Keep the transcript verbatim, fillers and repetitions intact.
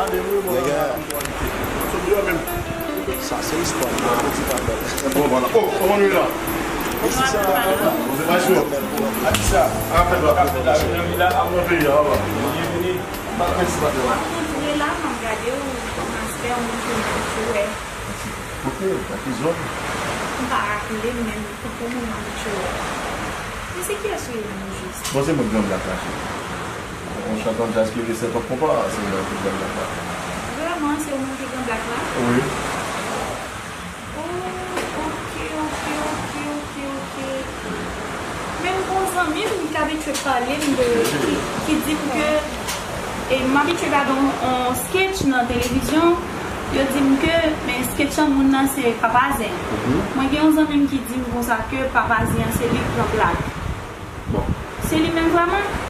Nèg a, sa se istwa, li pa fouti pa bèl. Bon, vwala. Oh, kòman nou ye la? Mesi sa. Bon, se pa jou. A ki sa? A fèt la, a fèt la. Byenvini la, a mwen peyi a, vwala. Byenvini. Mèsi, patwon. M ap rantre la, m ap gade w, kòman se fè yon moun ki renmen w, wè. Ok, sa ki zòn? M pa raple m, men tankou moun m abitye wè. Men se kiyès ou ye menm ojis? Bon, se mwen k Gran Blak la, cheri. Yon chanteur jazz ki rele Sètòp Konpa, se mwen ki Gran Blak la. Vrèman, se ou menm ki Gran Blak la? Wi. Oh, ok, ok, ok, ok, ok. Men m gon zanmi m ki abitye pale m de, ki, ki di m ke, e m abitye gade yon, yon sketch nan televizyon, yo di m ke, men sketch an moun nan se Papa Zen. Mhm. Mwen gen yon zanmi m ki di m konsa ke Papa Zen an se li k Gran Blak. Bon. Se li menm vrèman?